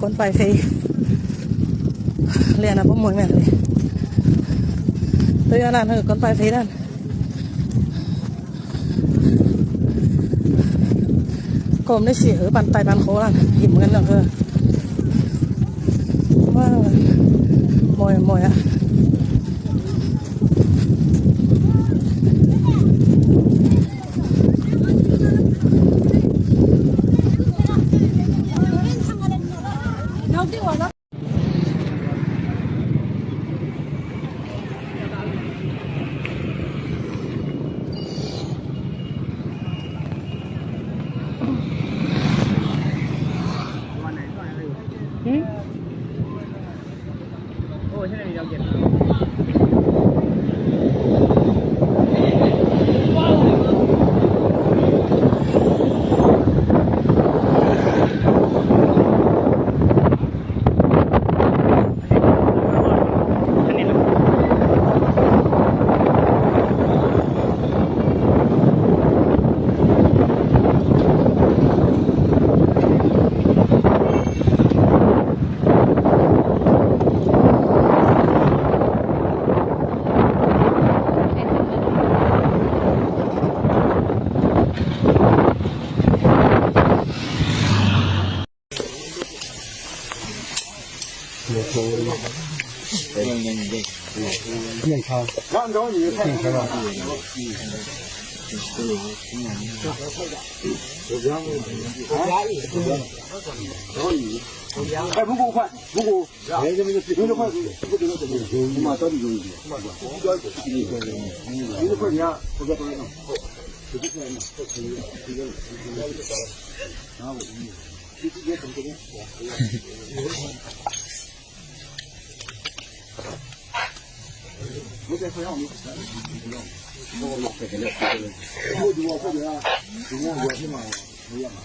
Kon pai fei lian a bom mui men li tôi lan hơ con pai fei lan kom ni si hơ bàn tay bàn khố lan him ngan lang hơ mồi mồi ạ. 哦，现在你了解。 健康，健康啊！哎，不够快，不够，哎，这个这块不这个这个，你妈到底有一点，一个块钱，不该多少？我我这边，我我起码没样嘛，